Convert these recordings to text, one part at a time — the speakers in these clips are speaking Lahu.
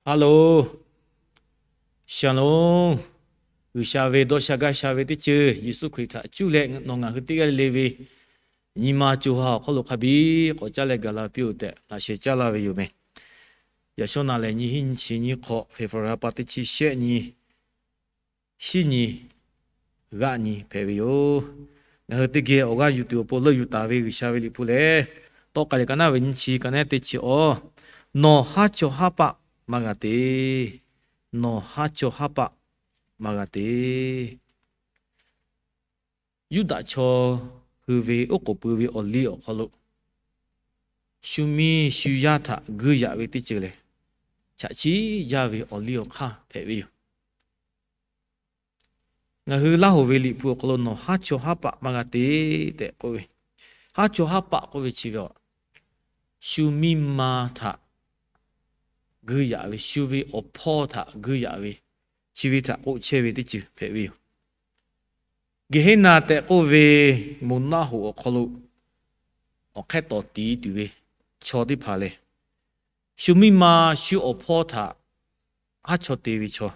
Hello, shalom. G'uiˬsha ve dawˇ sha gaˇ sha ve teˇ ceuˬ Yeˍsuˆ Hkriꞈ htaꞈ cuˇ leh nawˬ ngaˬ hui teˇ g'aˇ le le ve nyi ma co ha awˬ hk'aw lo hk'a biˇ k'awꞈ caˇ leh gaˬ la piˇ-oˬ tehꞈ laꞈ sheh caˇ laˇ ve yoˬ meh. Yaꞈ shawˉ naˍ lehˬ nyiˇ hinˉ nyiˇ chi nyiˇ hk'awꞈ February ha pa teˇ chi shehˆ nyi, shinˉ nyi g'aˆ nyi hpehꞈ ve yoˬ. Ngaˬ hui teˇ geh awˬ g'aˇ yuˬ tuˬ awˬ pon leuˆ yuˬ taˍ ve G'uiˬsha ve liꞈ hpu lehˬ, Tawˆ k'ai leh ka naˉ ve nyiˇ chi ka neˉ teˇ chi awˬ, Nawˬ haˉ chaw haˉ paˆ maˇ g'a te. Nawˬ haˉ chaw haˉ paˆ maˇ g'a te. Yuˇdaꞈ chaw hui ve oˉ k'oˍ pui ve awˬ liˇ awˬ hk'aw lo shu miˇ shu yaˇ htaꞈ guiˇ yaꞈ ve teˇ ceuˬ lehˬ, chaꞈ chiˆ jaˇ ve awˬ liˇ awˬ hk'aˇ hpehꞈ ve yoˬ. Ngaˬ hui Laˇ hoˍ ve liꞈ hpu awˬ hk'aw lo Nawˬ haˉ chaw haˉ paˆ maˇ g'a te tehꞈ k'oˆ ve, haˉ chaw haˉ paˆ k'oˆ ve chi ve a, shu miˇ ma htaꞈ guiˇ yaꞈ ve, shu ve awˬ hpawˇ htaꞈ guiˇ yaꞈ ve, chi ve htaꞈ k'oˆ chehˇ ve teˇ ceuˬ hpehꞈ ve yoˬ. Geˍheˉnaˍ tehꞈ k'oˆ ve moˬ naˆ hoꞈ awˬ hk'aw lo awˬ hk'ehˇ tawˍ tiˍ tuˬ ve chaw teˇ hpaˍ lehˬ, shu miˇ ma shu awˬ hpawˇ htaꞈ haˉ chaw te ve chaw,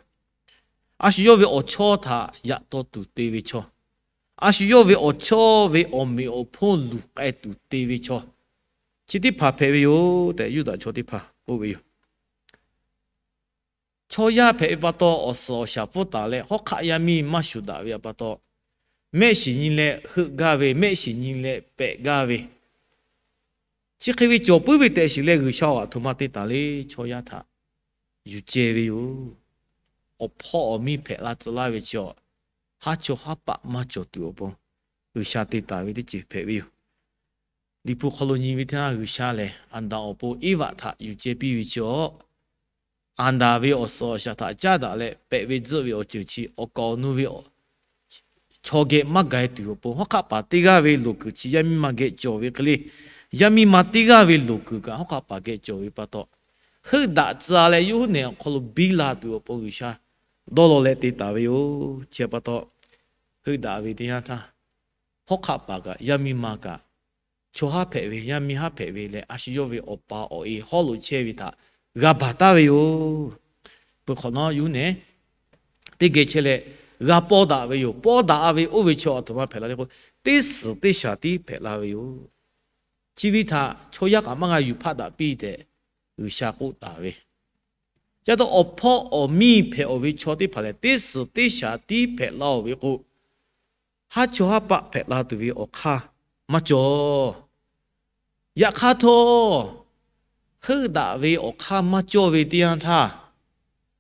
a shu yawˇ ve awˬ chawˇ htaꞈ yaꞈ taw tuˬ te ve chaw, a shu yawˇ ve awˬ chawˇ ve awˬ meꞈ awˬ hponˇ luˬ k'ai tuˬ te ve chaw, chi teˇ hpaˍ hpehꞈ ve yoˬ tehꞈ Yuˇdaꞈ chaw teˇ hpaˍ k'oˆ ve yoˬ. Chaw yaˇ hpehꞈ ve pa taw, awˬ suhˍ awˬ shaˍ pfuhˇ taˍ leh hawˉ hk'aˆ yaˇ miˇ maˇ shuˍ daꞈ ve pa taw, mehˆ shiˍ nyi leh heuˆ gaˇ ve, mehˆ shiˍ nyi leh pehꞈ gaˇ ve, chi hk'e ve cawˬ puiˉ ve tehꞈ shiˍ leh G'uiˬsha awˬ aˬ htoꞈ ma te taˍ le. Chaw yaˇ htaꞈ yuˬ ceh ve yoˬ. Awˬ hpawˇ awˬ miˇ hpehꞈ la tcuh laˇ ve chi a, haˉ chaw haˉ paˆ maˇ cawˬ tuˬ awˬ pon G'uiˬsha te taˍ ve teˇ ceuˬ hpehꞈ ve yoˬ. Liꞈ hpu hk'aw lo nyi ve teˇ yanˇ, G'uiˬsha lehˬ Aˍdanˍ awˬ pon Eˇvaꞈ htaꞈ yuˬ ceh piˇ ve chi a, Aˍdanˍ ve awˬ suhˍ awˬ shaˍ htaꞈ caˉ daꞈ leh pehꞈ ve tzuhˆ ve awˬ ceuˬ chi awˬ kaˍ awˬ nu ve chaw geh maˇ ga e tuˬ awˬ pon, hawˉ hk'aˆ paˍ teˇ g'aˇ ve loˍ kuiˬ chi yaˇ miˇ ma geh cawˬ ve hk'e le, yaˇ miˇ ma teˇ g'aˇ ve loˍ kuiˬ kaꞈ hawˉ hk'aˆ paˍ geh cawˬ ve pa taw, heuˆ daꞈ tcuh leh yawˇ huˉ nehˬ awˬ hk'aw lo biˇ la tuˬ awˬ pon G'uiˬsha dawˇ law leh te taˍ ve yoˬ. Chi pa taw, heuˆ daꞈ ve teˇ yanˇ htaˇ, hawˉ hk'aˆ paˍ kaꞈ yaˇ miˇ ma kaꞈ, chaw haˉ hpehꞈ ve, yaˇ miˇ haˉ hpehꞈ ve leh, a shu yawˇ ve awˬ pa awˬ e hawˉ lo chehˇ ve htaꞈ g'a baˬ taˍ ve yoˬ. Peuˬ hk'awꞈ nawˉ yawˇ huˉ nehˬ teˇ geh chehˇ leh g'a pawˇ daꞈ ve yoˬ. Pawˇ daꞈ ve oˇ ve chaw aˬ htoꞈ ma hpehꞈ la le k'o, teˇ suhˍ teˇ shaˍ tiˉ hpehꞈ la ve yoˬ. Chi ve htaꞈ chaw yaˇ kaꞈ maˇ g'a yuˬ hpaˆ daꞈ piˇ tehꞈ G'uiˬsha k'oˆ taˍ ve. Ca taw awˬ hpawˇ awˬ miˇ hpehꞈ-oˬ ve chaw teˇ hpaˍ lehˬ, teˇ suhˍ teˇ shaˍ tiˉ hpehꞈ la-oˬ ve k'o, haˉ chawˇ haˉ paˆ hpehꞈ la tuˬ ve awˬ hk'aˇ maˇ cawˬ. Yaꞈ hk'aˇ htawˇ, heuˆ daꞈ ve awˬ hk'aˇ maˇ cawˇ ve teˇ yanˇ htaˇ,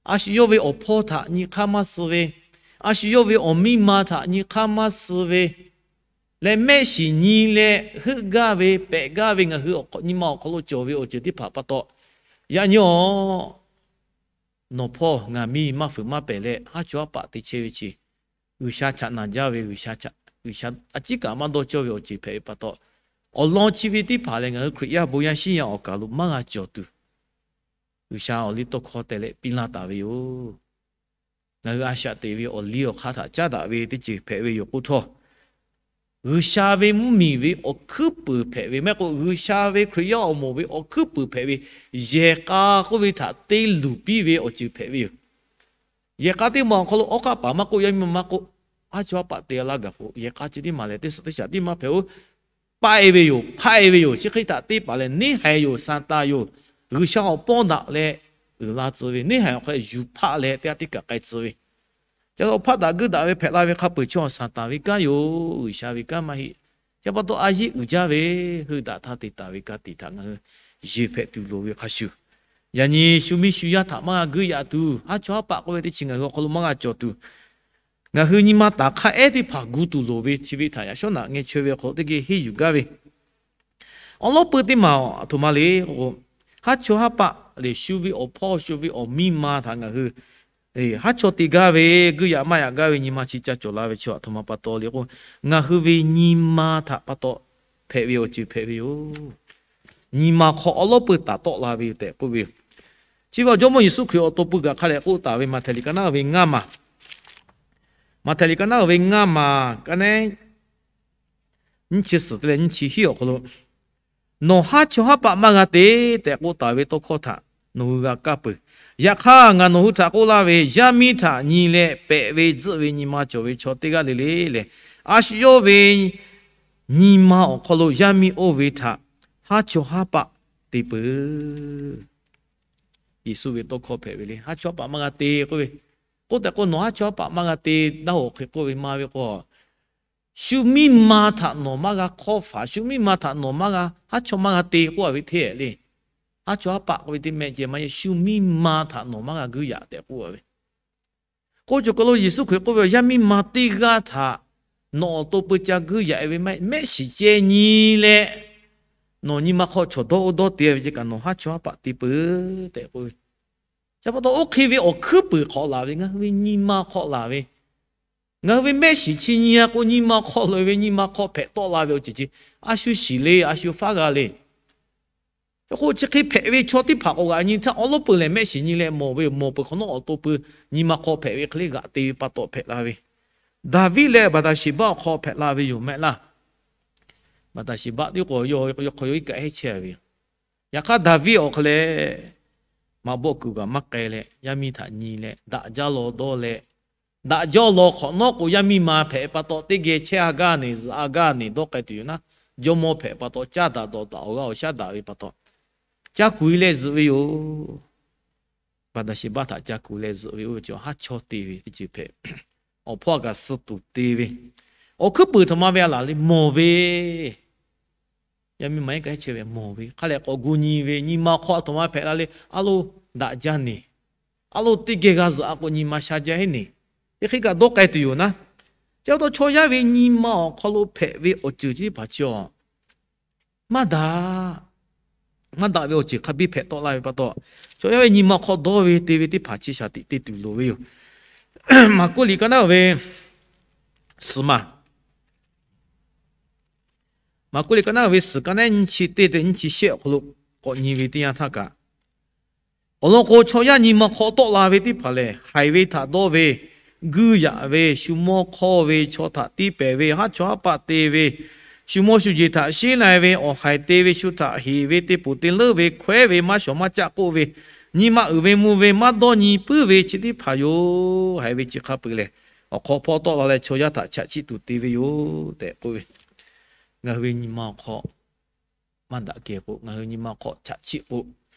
a shu yawˇ ve awˬ hpawˇ htaꞈ nyi hk'aˇ maˇ suh ve, a shu yawˇ ve awˬ miˇ ma htaꞈ nyi hk'aˇ maˇ suh ve leh, mehˆ shiˍ nyi leh heuˆ gaˇ ve pehꞈ gaˇ ve ngaˬ hui nyi ma awˬ hk'aw lo cawˬ ve awˬ ceuˬ teˇ hpaˍ pa taw, yaꞈ nyi-oˬ, nawˬ hpawˇ ngaˬ miˇ maˇ fuiˍ maˇ pehˬ leh haˉ chawˇ haˉ paˆ te chehˇ ve chi, G'uiˬsha chaꞈ naˬ jaˇ ve, G'uiˬsha a ciˉ kaꞈ maˇ dawˇ cawˇ ve awˬ ceuˬ hpehꞈ ve pa taw, awˬ lawn chi ve teˇ hpaˍ lehˬ ngaˬ hui Hkriꞈ yaˇ bon yaˇ shiˉ yaˇ awˬ kaˍ lo maˇ g'a cawˬ tuˬ, G'uiˬsha awˬ liˇ tawˇ hkawˇ teh leh piˇ laˇ taˍ ve yoˬ. Ngaˬ hui a shaꞈ teꞈ ve awˬ liˇ awˬ hk'aˇ htaꞈ caˉ daꞈ ve teˇ ceuˬ hpehꞈ ve yoˬ k'oˆ htawˇ, G'uiˬsha ve mvuhˇmiˬ ve awˬ hkuiˉ puiˍ hpehꞈ ve mehˆ k'o, G'uiˬsha ve Hkriꞈ yaˇ awˬ moˍ ve awˬ hkuiˉ puiˍ hpehꞈ ve yehˬ k'a k'oˆ ve htaꞈ te luˬ piˇ ve awˬ ceuˬ hpehꞈ ve yoˬ. Yehˬ k'a teˇ maˬ awˬ hk'aw lo awˉ hk'aˆ paˍ maˇ k'oˆ, yaˇ miˇ ma maˇ k'oˆ, haˉ chawˇ haˉ paˆ te laˇ gaˬ k'o, yehˬ k'a chi teˇ maˬ lehˬ teˇ suhˍ teˇ shaˍ tiˉ maˇ hpehꞈ-oˬ. Paˆ-e ve yoˬ, hpaˆ-e ve yoˬ. Chi hk'e htaꞈ te paˍ lehˬ, neˇhaiˬ yoˬ, Saˍtanˍ yoˬ. G'uiˬsha awˬ pawˇ daꞈ leh uiˍ la tcuh ve, neˇhaiˬ awˬ hk'aw yuˬ hpaˆ leh teˇ g'aˇ teˇ kaˬ k'ai tcuh ve, ca awˬ hpaˆ daꞈ guiˇ daꞈ ve hpehꞈ la ve hk'a peuˬ chi awˬ Saˍtanˍ ve kanˉ yoˬ. G'uiˬsha ve kanˉ maˇ heˆ. Chi pa taw a yiˇ uiˍ jaˇ ve, heuˆ daꞈ htaˇ te taˍ ve ka tiꞈ htaꞈ ngaˬ hui yeˬ hpehꞈ tuˬ loˍ ve hk'a shuˍ, yaꞈ nyi shu miˇ shu yaˇ htaꞈ maˇ g'a guiˇ yaꞈ tuˬ, haˉ chawˇ haˉ paˆ k'oˆ ve teˇ chi ngaˬ hui awˬ hk'aw lo maˇ g'a cawˬ tuˬ, ngaˬ hui nyi ma taˍ hk'a ehˉ teˇ hpaˍ gu tuˬ loˍ ve chi ve htaꞈ yaꞈ shawˉ naꞈ ngeh chaweh ve awˬ hk'aw lo teˇ geh henˇ yuˬ gaˇ ve awˬ lawˉ peuˇ teˇ maˬ aˬ htoꞈ ma le k'o, haˉ chawˇ haˉ paˆ lehˬ shu ve awˬ hpawˇ shu ve awˬ miˇ ma htaꞈ ngaˬ hui haˉ chawˇ te gaˇ ve, guiˇ yaꞈ maˇ yaꞈ gaˇ ve nyi ma chi ca cawˬ la ve chi aˬ htoꞈ ma pa taw le k'o, ngaˬ hui ve nyi ma htaꞈ pa taw hpehꞈ ve awˬ ceuˬ hpehꞈ ve yoˬ. Nyi ma hk'aw awˬ lawˉ peuˇ taˍ tawˆ la ve yoˬ tehꞈ k'oˆ ve yoˬ. Chi ve awˬ Jawˇmawˇ Yeˍsuˆ Hkriꞈ awˬ to pui kaꞈ hk'a dehꞈ k'oˆ taˍ ve Maꞈhtehˍ liꞈ ka naˉ ve ngaˇ maˬ, Maꞈhtehˍ liꞈ ka naˉ ve ngaˇ maˬ ka neˉ nyiˇ chi suhˍ te leh nyiˇ chi hiˉ awˬ hk'aw lo, Nawˬ haˉ chawˇ haˉ paˆ maˇ g'a te tehꞈ k'oˆ taˍ ve tawˇ hkawˇ htaꞈ nawˬ hui g'a kaˇ peuˬ. Yaꞈ hk'aˇ, ngaˬ nawˬ hui htaꞈ k'oˆ laˇ ve, yaˇ miˇ htaꞈ nyi leh pehꞈ ve tzuhˆ ve nyi ma cawˬ ve chaw teˇ g'aˇ le le lehˬ, a shu yawˇ ve nyi ma awˬ hk'aw lo yaˇ miˇ oˇ ve htaꞈ haˉ chawˇ haˉ paˆ te peuˬ. Yeˍsuˆ ve tawˇ hkawˇ hpehꞈ ve le. Haˉ chawˇ haˉ paˆ maˇ g'a te k'oˆ ve, k'oˆ tehꞈ k'o, nawˬ haˉ chawˇ haˉ paˆ maˇ g'a te, daˇ hoꞈ hk'e k'oˆ ve ma ve k'o, shu miˇ ma htaꞈ nawˬ maˇ g'a hk'awˇ faˍ, shu miˇ ma htaꞈ nawˬ maˇ g'a haˉ chawˇ maˇ g'a te k'oˆ a ve hteˇ le. Haˉ chawˇ haˉ paˆ k'oˆ ve teˇ mehˆ ceh maˇ heˆ, shu miˇ ma htaꞈ nawˬ maˇ g'a guiˇ yaꞈ tehꞈ k'oˆ a ve. K'oˆ cawˬ kaˬ lo Yeˍsuˆ Hkriꞈ k'oˆ ve, yaˇ miˇ ma teˇ g'aˇ htaꞈ nawˬ awˬ to peu ca guiˇ yaꞈ ve maˇ heˆ, mehˆ shiˍ ceh nyi leh nawˬ nyi ma hk'aw chaw dawˇ oˇ dawˇ te ve ceh kaꞈ nawˬ haˉ chawˇ haˉ paˆ te peuˬ tehꞈ k'oˆ ve. Chi pa taw oˇ hk'e ve awˬ hkuiˉ puiˍ hk'awꞈ laˬ ve, ngaˬ hui ve nyi ma hk'awꞈ laˬ ve, ngaˬ hui ve mehˆ shiˍ chi nyi a k'o, nyi ma hk'aw loꞈ e ve nyi ma hk'aw hpehꞈ tawˆ la ve awˬ ceuˬ chi a shu shiˍ le, a shu faˉ g'a le. K'o chi hk'e hpehꞈ ve chaw teˇ hpaˍ k'awꞈ g'aꞈ nyi htaˇ, awˉ lawˉ peuˬ lehˬ mehˆ shiˍ nyi leh mawˬ ve yoˬ. Mawˬ peuˬ hk'awꞈ nawˉ awˬ to peu nyi ma hk'aw hpehꞈ ve hk'e le g'aꞈ te ve pa taw hpehꞈ la ve. Daˍviˆ leh Baˍdaˍsheˍbaˆ awˬ hk'aw hpehꞈ la ve yoˬ mehˆ laˇ. Baˍdaˍsheˍbaˆ tiˉ k'o yawˇ hk'aw yawˇ iˉ kaˆ heˉ chehˇ ve yoˬ. Yaꞈ hk'aˇ Daˍviˆ awˬ hk'aw leh maꞈ bawˆ kuiˬ kaꞈ maˇ k'ai leh, yaˇ miˇ htaꞈ nyi leh daꞈ jaˇ law dawˇ leh, daꞈ jaˇ law hk'awꞈ nawˉ k'o, yaˇ miˇ ma hpehꞈ pa taw teˇ geh chehˇ a gaˇ neˬ zuhꞈ a gaˇ neˬ dawˇ k'ai tuˬ yoˬ naˉ, jawˇmawˇ hpehꞈ pa taw caˇ daꞈ dawˬ daꞈ awˬ g'aˇ awˬ shaˉ daꞈ ve pa taw, caˇ kuiˬ leh zuhꞈ ve yoˬ. Baˍdaˍsheˍbaˆ htaꞈ caˇ kuiˬ leh zuhꞈ ve oˇ ve cawˬ haˉ chawˇ te ve teˇ ceuˬ hpehꞈ. Awˬ hpawˇ a kaꞈ suh tuˬ te ve, awˬ hkuiˉ puiˍ htaꞈ ma ve a laˬ le mawˬ ve yaˇ miˇ ma iˉ kaˆ heˉ chehˇ ve mawˬ ve hk'a lehˬ k'awꞈ gu nyi ve, nyi ma awˬ hk'aw a htoꞈ ma hpehꞈ la le, a loˍ daꞈ jaˇ neˬ, a loˍ teˇ geh g'a zuhꞈ a k'o, nyi ma sha jaˇ heˉ neˬ, teˇ hk'e kaꞈ dawˇ k'ai tuˬ yoˬ naˉ. Chi pa taw chaw yaˇ ve nyi ma awˬ hk'aw lo hpehꞈ ve awˬ ceuˬ chi teˇ hpaˍ chi a maˇ daꞈ, maˇ daꞈ ve awˬ ceuˬ hk'a biˇ hpehꞈ tawˆ la ve pa taw, chaw yaˇ ve nyi ma awˬ hk'aw dawˇ ve te ve teˇ hpaˍ chi shaˍ tiꞈ te tuˬ loˍ ve yoˬ. Maˍkuˆ liꞈ ka naˉ ve suhˍ ma Maˍkuˆ liꞈ ka naˉ ve suhˍ ka naˉ nyiˇ chi teˇ te nyiˇ chi shehˆ awˬ hk'aw lo k'awꞈ nyi ve teˇ yanˇ htaˇ kaꞈ, awˬ lawn k'o chaw yaˇ nyi ma hk'aw tawˆ la ve teˇ hpaˍ lehˬ, haiˬ ve htaꞈ dawˇ ve, guiˇ yaꞈ ve, shu mawˇ hk'awˇ ve, chaw htaꞈ tiˇ pehˍ ve, haˉ chawˇ haˉ paˆ te ve, shu mawˇ shu jeˬ htaꞈ sheˉ lai ve, awˬ haiˬ te ve, shu htaꞈ heˍ ve, teˇ poˬ te leuˉ ve, hkawehˉ ve, maˇ shawˍ maˇ caˆ k'oˆ ve, nyi ma uiˍ ve mvuh ve, maˇ dawˇ nyi puiˉ ve chi teˇ hpaˍ yoˬ. Haiˬ ve chi hk'a peu eˬ lehˬ, awˬ hk'aw hpawˇ tawˆ la leh chaw yaˇ htaꞈ chaꞈ chiˆ tuˬ te ve yoˬ tehꞈ k'oˆ ve. Ngaˬ hui ve nyi ma awˬ hk'aw maˇ daꞈ kehˬ k'o, ngaˬ hui nyi ma hk'aw chaꞈ chiˆ k'o,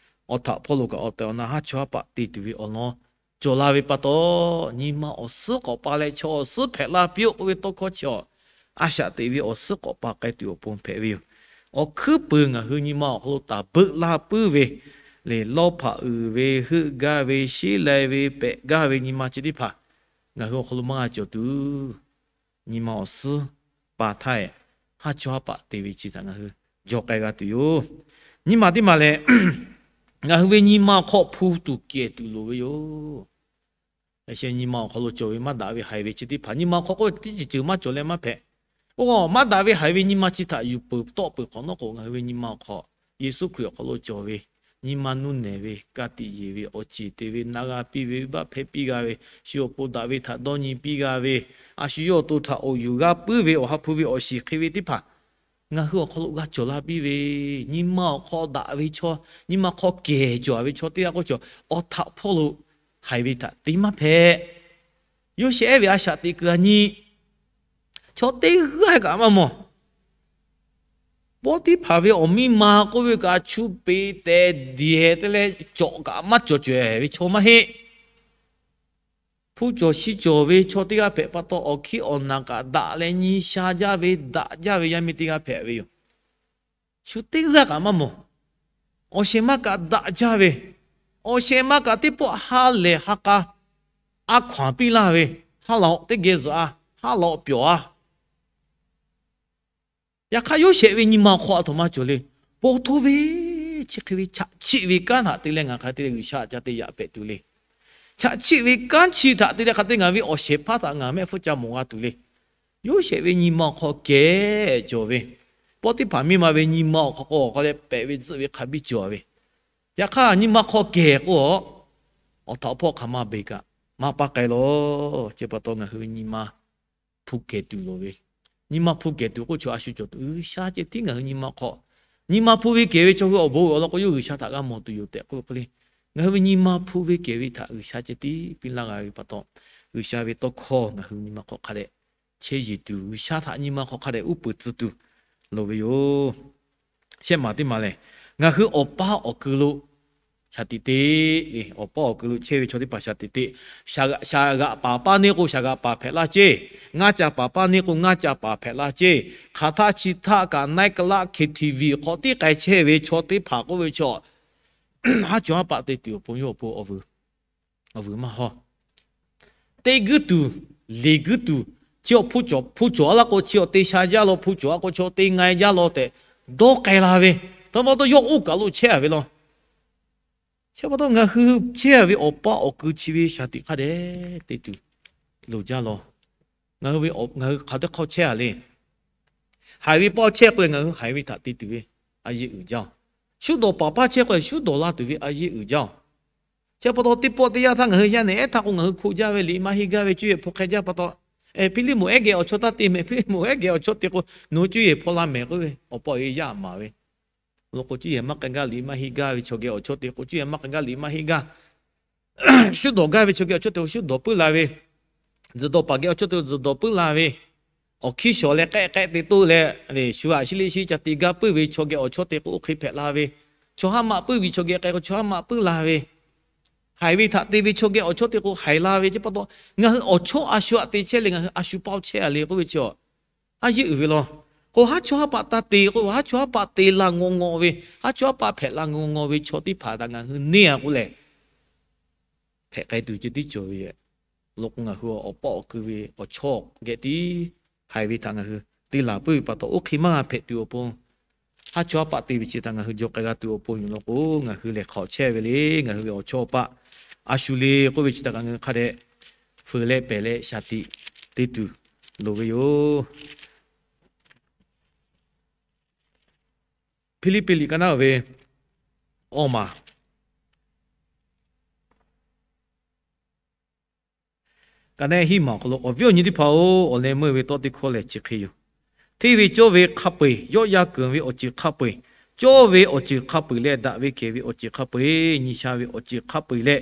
awˬ htaꞈ hpawˇ lo kaꞈ awˬ tehˬ awˬ na haˉ chawˇ haˉ paˆ te tuˬ ve awˬ lawn cawˬ la ve pa taw, nyi ma awˬ suhˉ k'awꞈ pa leh chaw awˬ suhˉ hpehꞈ la piˇ-oˆ k'oˆ ve tawˇ hkawˇ chi a, a shaꞈ teꞈ ve awˬ suhˉ k'awꞈ pa k'ai tuˬ awˬ pon hpehꞈ ve yoˬ. Awˬ hkuiˉ puiˍ ngaˬ hui nyi ma awˬ hk'aw lo taˍ beuꞈ la puiˉ ve lehˬ, lawˇ hpaꞈ uiˍ ve, heuˆ gaˇ ve, sheˉ lai ve, pehꞈ gaˇ ve nyi ma chi teˇ hpaˍ ngaˬ hui awˬ hk'aw lo maˇ g'a cawˬ tuˬ, nyi ma awˬ suhˉ pa htaˇ eˬ, haˉ chawˇ haˉ paˆ te ve chi htaꞈ ngaˬ hui jawˬ k'ai g'a tuˬ yoˬ. Nyi ma teˇ maˬ lehˬ, ngaˬ hui ve nyi ma awˬ hk'aw hpu tuˬ kehˬ tuˬ loˍ ve yoˬ. Nyi ma awˬ hk'aw lo cawˬ ve maˇ daꞈ ve haiˬ ve chi teˇ hpaˍ, nyi ma awˬ hk'aw k'oˆ ve teˇ ceuˬ ceuˬ maˇ cawˬ leh maˇ hpehꞈ. K'o, maˇ daꞈ ve haiˬ ve nyi ma chi htaꞈ yuˬ peuˬ tawˆ peuˬ hk'awꞈ nawˉ k'o, ngaˬ hui ve nyi ma awˬ hk'aw Yeˍsuˆ Hkriꞈ awˬ hk'aw lo cawˬ ve nyi ma nuˇ nehˬ ve, ka tiꞈ yeˬ ve, awˬ ceˬ te ve, na g'a piˇ ve, venˇbaˆ hpehˇ piˇ g'a ve, shu awˬ pon daꞈ ve htaꞈ dawˇ nyi piˇ g'a ve, a shu yawˇ awˬ to htaꞈ awˬ yuˬ g'a puiˉ ve, awˬ ha hpu ve awˬ shiˍ hk'e ve teˇ hpaˍ ngaˬ hui awˬ hk'aw lo g'a cawˬ la piˇ ve. Nyi ma awˬ hk'aw daꞈ ve chaw, nyi ma hk'aw kehˬ cawˬ ve chaw teˇ g'aˇ k'oˆ cawˬ, awˬ htaꞈ hpawˇ lo haiˬ ve htaꞈ te maˇ hpehꞈ. Yoˇsehꞈ ehˉ ve a shaꞈ teꞈ kuiˬ a nyi, chaw teˇ g'aˇ kaꞈ maˇ mawˬ. Pawˇtiˇhpaˍ ve awˬ miˇ ma k'oˆ ve kaꞈ, chu peꞈ tehˬ diˬ hehˍ te leh cawꞈ kaꞈ maˇ cawˬ cawehˬ ve chaw maˇ heˆ. Hpu cawˬ shi cawˬ ve chaw teˇ g'aˇ hpehꞈ pa taw, awˬ hkiˉ awˬ naˬ kaꞈ daꞈ leh nyi sha jaˇ ve, daꞈ jaˇ ve yaˇ miˇ teˇ g'aˇ hpehꞈ ve yoˬ. Shu teˇ g'aˇ kaꞈ maˇ mawˬ. Awˬ shehˍ ma kaꞈ daꞈ jaˇ ve, awˬ shehˍ ma kaꞈ teˇ pawˆ ha lehˬ ha k'a a hkaw anˬ piˇ laˇ ve, ha laꞈ teˇ geh zuhꞈ a, ha laꞈ pyawˬ a. Yaꞈ hk'aˇ, Yoˇsehꞈ ve nyi ma awˬ hk'aw a htoꞈ ma cawˬ le. Paw htoˇ ve chi hk'e ve chaꞈ chiˆ ve kanˉ htaꞈ te leh ngaˬ hk'a te leh G'uiˬsha ca te yaꞈ hpehꞈ tuˬ le. Chaꞈ chiˆ ve kanˉ chi htaꞈ te leh hk'a te ngaˬ ve awˬ shehˍ hpaˇ htaꞈ ngaˬ mehˆ hpfuhˇ ca mawˬ g'a tuˬ le. Yoˇsehꞈ ve nyi ma awˬ hk'aw kehˬ cawˬ ve, Pawˇtiˇhpaˍ miˇ ma ve nyi ma awˬ hk'aw k'o, awˬ hk'aw leh pehꞈ ve tzuhˆ ve hk'a biˇ cawˬ ve. Yaꞈ hk'aˇ, nyi ma hk'aw kehˬ k'o, awˬ htaꞈ awˬ hpawˇ hk'aˬ ma beˬ kaꞈ maˇ paˇ k'ai lawˬ. Chi pa taw ngaˬ hui ve nyi ma hpu kehˬ tuˬ loˍ ve. Nyi ma hpu kehˬ tuˬ k'oˆ chaw a shu cawˬ tuˬ, G'uiˬsha ceh tiˉ ngaˬ hui nyi ma hk'aw, nyi ma hpu ve kehˬ ve chaw hui awˬ bon awˬ lawn k'o, yawˇ G'uiˬsha htaꞈ g'a mawˬ tuˬ yoˬ tehꞈ k'oˆ ve hk'e le. Ngaˬ hui ve nyi ma hpu ve kehˬ ve htaꞈ G'uiˬsha ceh tiˉ piˇ laˇ g'a ve pa taw, G'uiˬsha ve tawˇ hkawˇ ngaˬ hui nyi ma hk'aw hk'a dehꞈ chehˇ yeˬ tuˬ, G'uiˬsha htaꞈ nyi ma hk'aw hk'a dehꞈ uˉ peunˍ tcuh tuˬ loˍ ve yoˬ. Shehˆ maˬ teˇ maˬ lehˬ, ngaˬ hui awˬ paˇ awˬ kui lo shaˍ tiꞈ te le. Awˬ paˇ awˬ kui lo chehˇ ve chaw teˇ hpaˍ shaˍ tiꞈ te. Shaˍ g'aꞈ paˍ paˇ neˇ k'o, shaˍ g'aꞈ paˍ hpehꞈ laˇ ceˇ. Ngaˇ ca paˍ paˇ neˇ k'o, ngaˇ ca paˍ hpehꞈ laˇ ceˇ. Hk'aˬ htaˆ chi htaˆ kaꞈ naiˉ k'aˉ laˆ K T V hk'aw tiˉ k'ai chehˇ ve chaw teˇ hpaˍ k'oˆ ve chaw, haˉ chaw haˉ paˆ te tuˬ awˬ pon yawˇ awˬ pon awˬ vuiˬ maˇ haw. Teˇ guiˇ tuˬ, liꞈ guiˇ tuˬ, chi awˬ hpu cawˬ a laˇ k'o, chi awˬ te sha jaˇ law, hpu cawˬ a k'o, chi awˬ te nga jaˇ law tehꞈ dawˇ k'ai la ve. Htaꞈ pa taw, yawˇ oˇ kaˬ lo chehˇ a ve law. Chi pa taw, ngaˬ hui chehˇ a ve awˬ paˇ awˬ kui chi ve shaˍ tiꞈ hk'a dehꞈ te tuˬ loˍ jaˇ law. Ngaˬ hui ve, ngaˬ hui hk'aˬ teˇ hk'awˇ chehˇ a le. Haiˬ ve paˇ chehˇ k'o leh, ngaˬ hui haiˬ ve htaꞈ te tuˬ ve a yeˇ uiˍ jaˇ-oˬ. Shuˉ dawˬ paˍ paˇ chehˇ k'o leh, shuˉ dawˬ la tuˬ ve a yeˇ uiˍ jaˇ-oˬ. Chi pa taw, teˇ pawˆ teˇ yanˇ htaˇ ngaˬ hui yaˇ nehˬ ehˉ htaˇ k'o, ngaˬ hui hkoˆ jaˇ ve liꞈ maˇ henˇ gaˇ ve, cuˇ yehˬ hpaw hk'e jaˇ pa taw, Hpiˇliˇmoˍ ehˉ geh awˬ chawˇ taˇ te mehˍ, Hpiˇliˇmoˍ ehˉ geh awˬ chawˇ te k'o, nawˬ hui cuˇ yehˬ hpaw la mehˍ k'oˆ ve awˬ pa awˬ e yaˇ maˍ ve. Law k'o, cuˇ yehˬ maˇ k'ai gaˇ, liꞈ maˇ henˇ gaˇ ve chaw geh awˬ chawˇ te k'o, cuˇ yehˬ maˇ k'ai gaˇ, liꞈ maˇ henˇ gaˇ. Shuˉ dawˬ gaˇ ve chaw geh awˬ chawˇ te k'o, shuˉ dawˬ puiˉ la ve. Tzuhˬ dawˬ paˍ geh awˬ chawˇ te k'o, tzuhˬ dawˬ puiˉ la ve. Awˬ hkiˇ shawˍ leh k'ehˆ k'ehˆ te toˇ leh, shu aꞈ shi le shi ca te gaˇ puiˉ ve chaw geh awˬ chawˇ te k'o, oˇ hk'e hpehꞈ la ve. Chaw haˉ maꞈ puiˉ ve chaw geh k'ai k'o, chaw haˉ maꞈ puiˉ la ve. Haiˬ ve htaꞈ te ve chaw geh awˬ chawˇ te k'o, haiˬ la ve. Chi pa taw, ngaˬ hui awˬ chawˇ a shu aꞈ te chehˇ leh, ngaˬ hui a shu paˇ chehˇ a le k'oˆ ve chi, a yeˇ uiˍ ve law. K'o, haˉ chaw haˉ paˆ taˇ te k'o, haˉ chaw haˉ paˆ te la ngaw ngaw ve, haˉ chaw haˉ paˆ hpehꞈ la ngaw ngaw ve chaw teˇ hpaˍ htaꞈ ngaˬ hui neˇ a k'oˆ lehˬ, hpehꞈ k'ai tuˬ ceh tiˉ cawˬ ve yoˬ. Law k'o, ngaˬ hui awˬ paˇ awˬ kui ve awˬ chawˇ geh tiˉ haiˬ ve htaꞈ ngaˬ hui te laˬ puiˉ ve pa taw, oˇ hk'e maˇ g'a hpehꞈ tuˬ awˬ pon, haˉ chaw haˉ paˆ te ve chi htaꞈ ngaˬ hui jaw k'ai g'a tuˬ awˬ pon yoˬ. Law k'o, ngaˬ hui lehˬ hk'awꞈ chehˇ ve le. Ngaˬ hui ve awˬ chawˇ awˬ paˆ a shu le k'oˆ ve chi htaꞈ kaꞈ ngaˬ hui hk'a dehꞈ fuiˍ leh pehˬ leh shaˍ tiꞈ te tuˬ loˍ ve yoˬ. Hpiˇliˇpiˆ liꞈ ka naˉ ve awˇ maˬ ka naˉ hiˉ maˬ awˬ hk'aw lo, awˬ viˉ awˬ nyi teˇ hpaˍ-oˬ, awˬ leh meuˇ ve tawˇ teˇ hkawˇ lehˬ chi hk'e yoˬ. Hteˇ ve cawˇ ve hk'a peu-eˬ, yawˆ yaˇ keunˍ ve awˬ ceuˬ hk'a peu-eˬ, cawˇ ve awˬ ceuˬ hk'a peu-eˬ leh daꞈ ve kehˬ ve awˬ ceuˬ hk'a peu-eˬ, nyi sha ve awˬ ceuˬ hk'a peu-eˬ leh,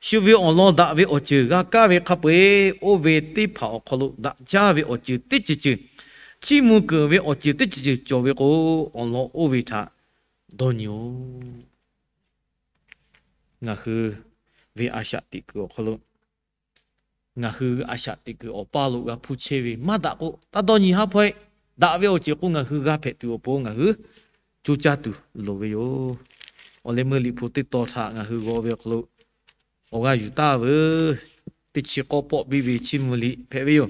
shu ve awˬ lawn daꞈ ve awˬ ceuˬ g'a kaˇ ve hk'a peu-eˬ, oˇ ve teˇ hpaˍ awˬ hk'aw lo daꞈ jaˇ ve awˬ ceuˬ teˇ ceuˬ ceuˬ, chiˇ mvuh keunˍ ve awˬ ceuˬ teˇ ceuˬ ceuˬ cawˬ ve k'o, awˬ lawn oˇ ve htaꞈ dawˇ nyi-oˬ. Ngaˬ hui ve a shaꞈ teꞈ kuiˬ awˬ hk'aw lo, ngaˬ hui a shaꞈ teꞈ kuiˬ awˬ paˇ lo g'a hpuˇ chehˇ ve maˇ daꞈ k'o, taˇ dawˇ nyi haˉ hpaweh. Daꞈ ve awˬ ceuˬ k'o, ngaˬ hui g'a hpehꞈ tuˬ awˬ pon ngaˬ hui coˇ caˇ tuˬ loˍ ve yoˬ. Awˬ leh meuˇ liꞈ hpu teˇ tawn htaꞈ ngaˬ hui g'aw ve awˬ hk'aw lo, awˬ g'aˇ yuˬ taˍ veuˬ. Teˇ chi k'awˇ pawˆ biˇ ve chiˇ mvuh liꞈ hpehꞈ ve yoˬ.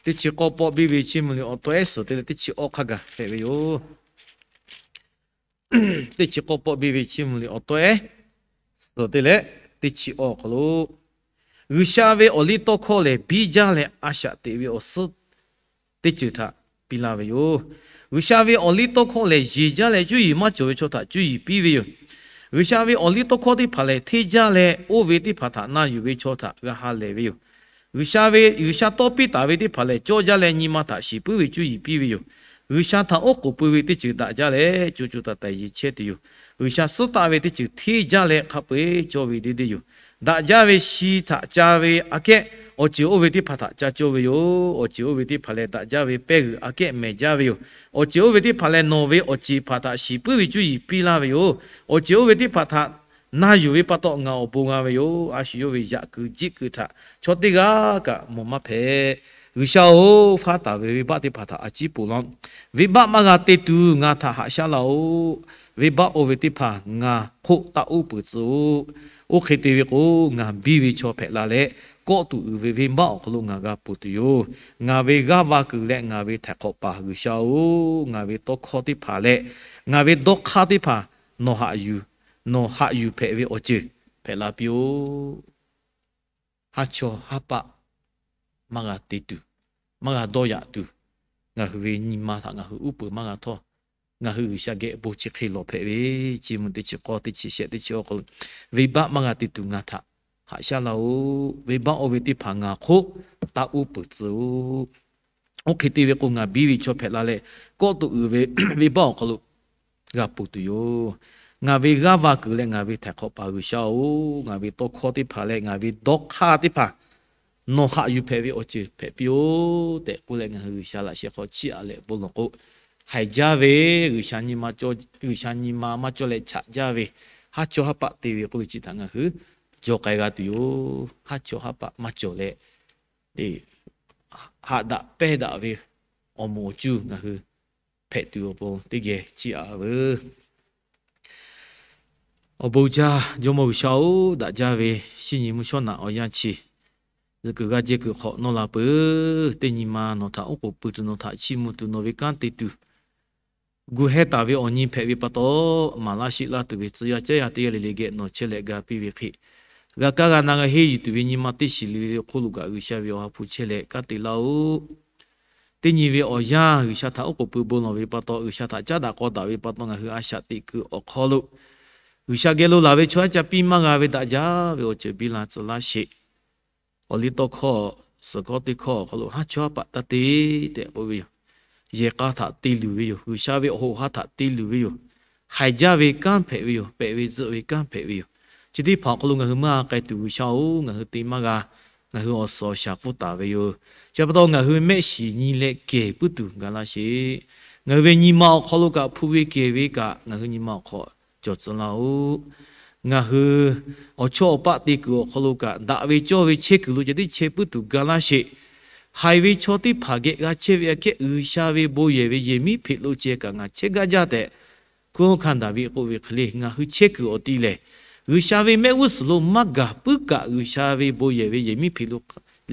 Teˇ chi k'awˇ pawˆ biˇ ve chiˇ mvuh liꞈ awˬ tawˇ ehˉ suhˍ te leh teˇ chi awˇ hk'a gaˬ hpehꞈ ve yoˬ. Teˇ chi k'awˇ pawˆ biˇ ve chiˇ mvuh liꞈ awˬ tawˇ ehˉ suhˍ te leh teˇ chi awˇ awˬ hk'aw lo, G'uiˬsha ve awˬliˇtawˇhkawˇ lehˬ, biˇ jaˇ leh a shaꞈ teꞈ ve awˬ suhˉ teˇ ceuˬ htaꞈ piˇ laˇ ve yoˬ. G'uiˬsha ve awˬliˇtawˇhkawˇ lehˬ, yeˬ jaˇ leh cuˇ yiˍ maˇ cawˬ ve chaw htaꞈ cuˇ yiˍ piˇ ve yoˬ. G'uiˬsha ve awˬliˇtawˇhkawˇ teˇ hpaˍ lehˬ, hteˇ jaˇ leh oˇ ve teˇ hpaˍ htaꞈ na yuˬ ve chaw htaꞈ g'a ha lehˬ ve yoˬ. G'uiˬsha ve, G'uiˬsha tawˇ piˇ taˍ ve teˇ hpaˍ lehˬ, cawˇ jaˇ leh nyi ma htaꞈ shiˍ puiˉ ve cuˇ yiˍ piˇ ve yoˬ. G'uiˬsha htaꞈ oˉ k'oˍ pui ve teˇ ceuˬ daꞈ jaˇ leh, co co taiˍ taiˍ yeˬ chehˇ tuˬ yoˬ. G'uiˬsha suhˉ taˆ ve teˇ ceuˬ hteˇ jaˇ leh hk'a peu-eˬ cawˇ ve deˇ deˇ yoˬ. Daꞈ jaˇ ve shi htaꞈ ca ve aꞈ kehˉ, awˬ ceuˬ oˇ ve teˇ hpaˍ htaꞈ ca cawˇ ve yoˬ. Awˬ ceuˬ oˇ ve teˇ hpaˍ lehˬ, daꞈ jaˇ ve pehˇ g'uiˬ aꞈ kehˉ mehˍ jaˇ ve yoˬ. Awˬ ceuˬ oˇ ve teˇ hpaˍ lehˬ, nawˬ ve awˬ ceˬ hpaˍ htaꞈ shiˍ puiˉ ve cuˇ yiˍ piˇ laˇ ve yoˬ. Awˬ ceuˬ oˇ ve teˇ hpaˍ htaꞈ na yuˬ ve pa taw, ngaˬ awˬ bon g'a ve yoˬ. A shu yawˇ ve yaꞈ kuiˬ jiˆ kuiˬ htaꞈ chaw teˇ g'aˇ kaꞈ mawˬ maˇ hpehꞈ. G'uiˬsha-oˬ, faˉ taˍ ve venˇbaˆ teˇ hpaˍ htaꞈ a ciˉ ponˬ law. Venˇbaˆ maˇ g'a te tuˬ ngaˬ htaꞈ haꞈ shaˉ laˇ-oˬ. Venˇbaˆ oˇ ve teˇ hpaˍ ngaˬ hk'oˆ taˇ uˉ peunˍ tcuh-oˬ. Oˇ hk'e te ve k'o, ngaˬ biˇ ve chaw hpehꞈ la leh, kawˆ tuˬ uiˍ ve venˇbaˆ awˬ hk'aw lo ngaˬ g'a ponˬ tuˬ yoˬ. Ngaˬ ve g'aˇ va kuiˬ leh ngaˬ ve htaiˍ hk'awꞈ paˍ G'uiˬsha-oˬ, ngaˬ ve tawˇ hkawˇ teˇ hpaˍ leh ngaˬ ve dawˇ hk'aˇ teˇ hpaˍ nawˬ haꞈ yuˬ, nawˬ haꞈ yuˬ hpehꞈ ve awˬ ceuˬ hpehꞈ la piˇ-oˆ. Haˉ chawˇ haˉ paˆ maˇ g'a te tuˬ, maˇ g'a dawˇ yaꞈ tuˬ, ngaˬ hui ve nyi ma htaꞈ ngaˬ hui uˉ peunˍ maˇ g'a htawˇ, ngaˬ hui G'uiˬsha geh bon chi hk'e lawˬ hpehꞈ ve, chi mvuh teˇ chi k'awˇ teˇ chi shehˆ teˇ chi awˬ hk'aw lo, venˇbaˆ maˇ g'a te tuˬ ngaˬ htaꞈ haꞈ shaˉ laˇ-oˬ. Venˇbaˆ oˇ ve teˇ hpaˍ ngaˬ hk'oˆ taˇ uˉ peunˍ tcuh-oˬ. Oˇ hk'e te ve k'o, ngaˬ biˇ ve chaw hpehꞈ la leh, kawˆ tuˬ uiˍ ve venˇbaˆ awˬ hk'aw lo g'a ponˬ tuˬ yoˬ. Ngaˬ ve g'aˇ va kuiˬ leh ngaˬ ve htaiˍ hk'awꞈ paˍ G'uiˬsha-oˬ, ngaˬ ve tawˇ hkawˇ teˇ hpaˍ leh ngaˬ ve dawˇ hk'aˇ teˇ hpaˍ nawˬ haꞈ yuˬ hpehꞈ ve awˬ ceuˬ hpehꞈ piˇ-oˆ tehꞈ k'oˆ leh, ngaˬ hui G'uiˬsha laꞈ sheh hk'aw chiˇ aꞈ leh bon lawˬ k'o, haiˬ jaˇ ve G'uiˬsha nyi ma maˇ cawˇ leh chaꞈ jaˇ ve haˉ chawˇ haˉ paˆ te ve k'oˆ ve chi htaꞈ ngaˬ hui jaw k'ai g'a tuˬ yoˬ. Haˉ chawˇ haˉ paˆ maˇ cawˬ leh, haꞈ daꞈ pehnˇ daꞈ ve awˬ moˍ awˬ cuˇ ngaˬ hui hpehꞈ tuˬ awˬ pon teˇ geh chiˇ aꞈ veuˬ. Awˬ bon jaˇ, Jawˇmawˇ G'uiˬsha-oˬ, daꞈ jaˇ ve shinˉ nyi mvuhˇ shawˉ naꞈ awˬ yanˇ chi zuhꞈ kuiˬ g'aˇ jehˇ kuiˬ hk'awꞈ nawˇ la peuˬ. Teˇ nyi ma nawˬ htaꞈ oˉ k'oˍ pui tuˬ, nawˬ htaꞈ chiˇ mvuh tuˬ, nawˬ ve kanˉ te tuˬ, gu hehˇ taˍ ve awˬ nyi hpehꞈ ve pa taw, maˍ laˇ sheˆ laˇ tuˬ ve tcuh yaˇ caˉ yaˇ teˇ g'aˇ le le geh nawˬ chehˇ leh ga piˇ ve hk'e, g'a kaˇ g'a na g'a henˇ yuˬ tuˬ ve nyi ma teˇ shiˍ le le hk'oˆ lo kaꞈ G'uiˬsha ve Awˬ ha hpu chehˇ leh kanˉ te laˇ-oˆ. Teˇ nyi ve awˬ yanˇ G'uiˬsha htaꞈ oˉ k'oˍ pui bon lawˬ ve pa taw, G'uiˬsha htaꞈ caˉ daꞈ k'aw daꞈ ve pa taw, ngaˬ hui a shaꞈ teꞈ kuiˬ awˬ hk'aw lo G'uiˬsha geh lo laˬ ve chaw haˉ ca piˇ maˇ g'a ve daꞈ jaˇ ve awˬ ceuˬ biˇ la tcuh laˇ sheˍ. Awˬ liˇ tawˇ hkawˇ, suhˍ hkawˇ teˇ hkawˇ awˬ hk'aw lo haˉ chawˇ haˉ paˆ taˇ te tehꞈ k'oˆ ve yoˬ. Yehˬ k'a htaꞈ te luˬ ve yoˬ. G'uiˬsha ve awˬ hoꞈ ha htaꞈ te luˬ ve yoˬ. Haiˬ jaˇ ve kanˉ hpehꞈ ve yoˬ. Pehꞈ ve tzuhˆ ve kanˉ hpehꞈ ve yoˬ. Chi teˇ hpaˍ awˬ hk'aw lo ngaˬ hui maˇ g'a k'ai tuˬ, G'uiˬsha-oˬ, ngaˬ hui te maˇ g'a. Ngaˬ hui awˬ suhˍ awˬ shaˍ pfuhˇ taˍ ve yoˬ. Chi pa taw ngaˬ hui mehˆ shiˍ nyi leh kehˬ puiˉ tuˬ ga laˇ sheˍ. Ngaˬ hui ve nyi ma awˬ hk'aw lo kaꞈ hpu ve kehˬ ve kaꞈ ngaˬ hui nyi ma awˬ hk'aw cawˬ tcuh laˇ-oˆ. Ngaˬ hui awˬ chawˇ awˬ paˆ te kuiˬ awˬ hk'aw lo kaꞈ, daꞈ ve cawˇ ve chehˇ kuiˬ lo ceh tiˉ chehˇ puiˉ tuˬ ga laˇ sheˍ. Haiˬ ve chaw teˇ hpaˍ geh g'a chehˇ ve aꞈ kehˉ G'uiˬsha ve bon yehˬ ve yehˬ miˉ hpeꞈ lo ceh kaꞈ ngaˬ chehˇ gaˇ jaˇ tehꞈ, hkunˉ hawˉ hkanˇ Daˍviˆ k'oˆ ve hk'e le, ngaˬ hui chehˇ kuiˬ awˬ ti lehˬ, G'uiˬsha ve mehˆ g'uˇ suhˍ lo maˇ gaˬ puiˉ kaꞈ, G'uiˬsha ve bon yehˬ ve yehˬ miˉ hpeꞈ lo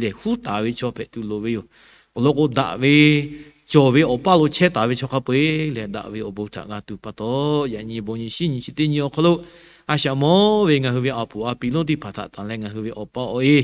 lehˬ huˉ taˍ ve chaw hpehꞈ tuˬ loˍ ve yoˬ. Awˬ lawn k'o, daꞈ ve cawˬ ve awˬ paˇ lo chehˇ taˍ ve chaw hk'a peu-eˬ lehˬ, daꞈ ve awˬ bon htaꞈ g'a tuˬ pa taw, yaꞈ nyi bon nyi shinˉ nyi chi teˇ nyi awˬ hk'aw lo, a shaꞈ mawˇ ve ngaˬ hui ve a puˍ a piˍ lonˉ teˇ hpaˍ htaꞈ tanˬ leh, ngaˬ hui ve awˬ pa awˬ e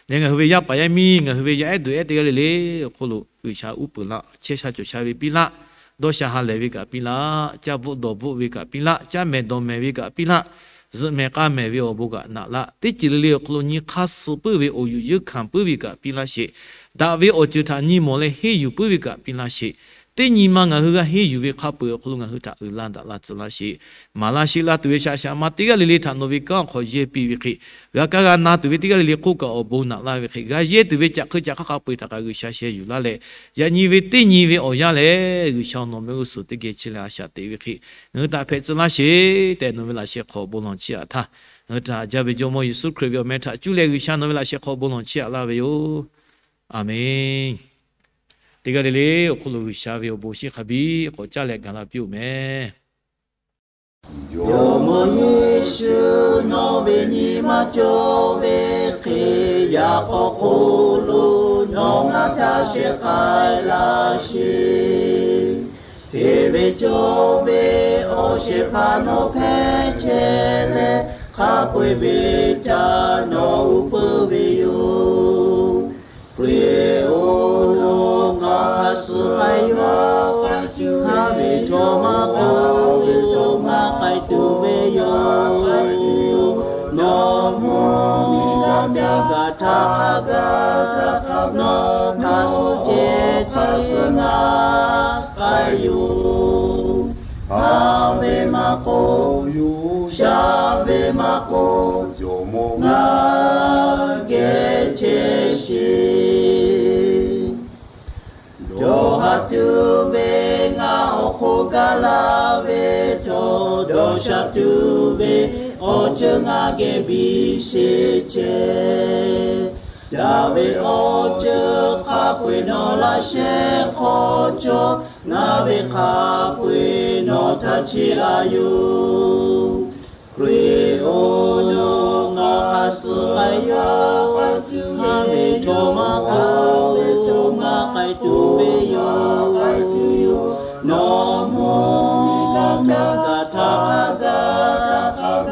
leh ngaˬ hui ve yaˇ paˍ yaˇ miˇ, ngaˬ hui ve yaˇ ehˉ deuˬ ehˉ teˇ g'aˇ le le awˬ hk'oˆ lo G'uiˬsha uˉ peunˍ laˇ. Chehˇ sha cawˬ sha ve piˇ laˆ. Dawˇ sha ha lehˬ ve kaꞈ piˇ laˆ. Caˇ bvuhˆ dawˬ bvuhˆ ve kaꞈ piˇ laˆ. Caˇ mehˍ dawˬ mehˍ ve kaꞈ piˇ laˆ. Zuhꞈ mehˍ k'a mehˍ ve awˬ bon kaꞈ naꞈ laˆ. Teˇ ceuˬ le le awˬ hk'aw lo nyi hk'aˇ suh puiˉ ve, awˬ yuˬ yeunˇ hkanˍ puiˉ ve kaꞈ piˇ laˇ sheˍ. Daꞈ ve awˬ ceuˬ htaꞈ nyi mawˬ leh henˇ yuˬ puiˉ ve kaꞈ piˇ laˇ sheˍ. Teˇ nyi ma ngaˬ hui g'a henˇ yuˬ ve hk'a peu-eˬ awˬ hk'aw lo ngaˬ hui htaꞈ uiˍ la daꞈ la tcuh laˇ sheˍ. Maˍ laˇ sheˆ laˇ tuˬ ve shaꞈ shaꞈ ma teˇ g'aˇ le le htaꞈ nawˬ ve kanˉ awˬ hk'aw yehˇ piˇ ve hk'e, g'a kaˇ g'a na tuˬ ve teˇ g'aˇ le le hk'oˆ kaꞈ awˬ bon naꞈ laˇ ve hk'e, g'a yehˇ tuˬ ve caꞈ hk'eu caꞈ hk'aˇ hk'a peu-eˬ htaꞈ kaꞈ G'uiˬsha sheh yuˬ laˇ leh, yaꞈ nyi ve teˇ nyi ve awˬ yanˇ lehˬ, G'uiˬsha nawˬ mehˆ g'uˇ suhˍ teˇ geh chehˇ leh a shaꞈ teꞈ ve hk'e, ngaˬ hui htaꞈ hpehꞈ tcuh laˇ sheˍ tehꞈ nawˬ ve laꞈ sheh hk'aw bon lawˬ chiˇ aꞈ htaˇ, ngaˬ hui htaꞈ haꞈ jaˇ ve Jawˇmawˇ Yeˍsuˆ Hkriꞈ ve awˬ meh htaꞈ cuˇ leh G'uiˬsha nawˬ ve laꞈ sheh hk'aw bon lawˬ chiˇ aꞈ laˇ ve yoˬ. A menˬ. Teˇ g'aˇ le le awˬ hk'oˆ lo G'uiˬsha ve awˬ bon shinˉ hk'a biˇ k'awꞈ caˇ leh gaˬ la piˇ-oˆ mehˍ. Jawˇmawˇ Yeˍsuˆ, nawˬ ve nyi ma cawˬ ve hk'e, yaꞈ k'aw hk'oˆ lo nawˬ ngaˬ htaꞈ shehˍ k'ai laˇ sheˍ. Hteˇ ve cawˬ ve awˬ shehˍ hpaˇ nawˬ hpehꞈ chehˇ leh, hk'a peu-eˬ ve caꞈ nawˬ uˉ peunˍ ve yoˬ. Hkriꞈ-oˬ, nawˬ hk'a suh k'ai yaw k'ai tuˬ, ngaˬ ve chaw maˇ k'oˆ ve chaw maˇ k'ai tuˬ ve yoˬ. Nawˬ mvuhˇ miˬ g'a caˇ g'a htaˇ g'a, nawˬ hk'a suh ceh tiˉ ngaˬ k'ai yoˬ. Haˉ ve maˇ k'oˆ, shaˉ ve maˇ k'oˆ, Jawˇmawˇ ngaˬ geh chehˇ sheˍ. Dawˇ haˍ tuˬ ve ngaˬ awˬ hk'oˆ gaˬ la ve htawˇ, dawˇ sha tuˬ ve awˬ ceuˬ ngaˬ geh biˇ sheˍ ceh. Daꞈ ve awˬ ceuˬ hk'a peu-eˬ nawˬ laꞈ sheh hk'aw cawˬ, ngaˬ ve hk'a peu-eˬ nawˬ htaꞈ chiˇ aꞈ yoˬ. Hkriꞈ-oˬ, nawˬ hk'a suh k'ai yaw k'ai tuˬ, ngaˬ ve chaw maˇ k'oˆ ve chaw maˇ k'ai tuˬ ve yoˬ. Nawˬ mvuhˇ miˬ g'a caˇ g'a htaˇ g'a,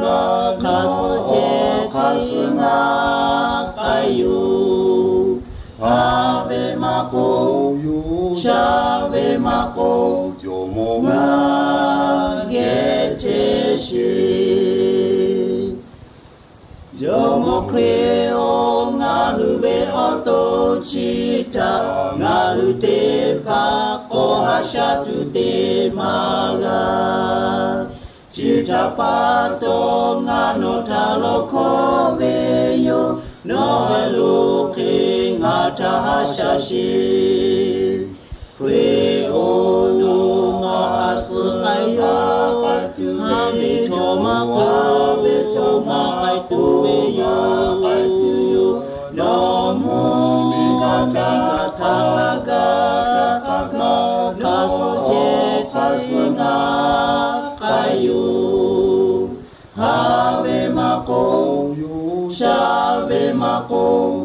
nawˬ hk'a suh ceh tiˉ ngaˬ k'ai yoˬ. Haˉ ve maˇ k'oˆ, shaˉ ve maˇ k'oˆ, Jawˇmawˇ ngaˬ geh chehˇ sheˍ. Jawˇmawˇ Hkriꞈ-oˬ, ngaˬ hui ve awˬ to chi htaꞈ ngaˬ hui teˇ hpaˍ k'awꞈ haꞈ shaˉ tuˬ te maˇ g'a. Chi htaꞈ pa taw ngaˬ nawˬ htaꞈ lawˬ hkawˇ ve yoˬ. Nawˬ hui lo hk'e ngaˬ htaꞈ haꞈ shaˍ sheˍ. Hkriꞈ-oˬ, nawˬ ngaˬ htaꞈ suh k'ai yaˇ k'ai tuˬ ve, htawˇ maˇ k'ai ve htawˇ maˇ k'ai tuˬ ve yaˇ k'ai tuˬ yoˬ. Nawˬ mvuhˇ miˬ hk'aˬ htaˇ hk'aˬ htaˇ g'a kaˇ kaˇ, nawˬ htaꞈ suh ceh hk'a suh ngaˬ k'ai yoˬ. Haꞈ ve maˇ k'oˆ, shaˍ ve maˇ k'oˆ,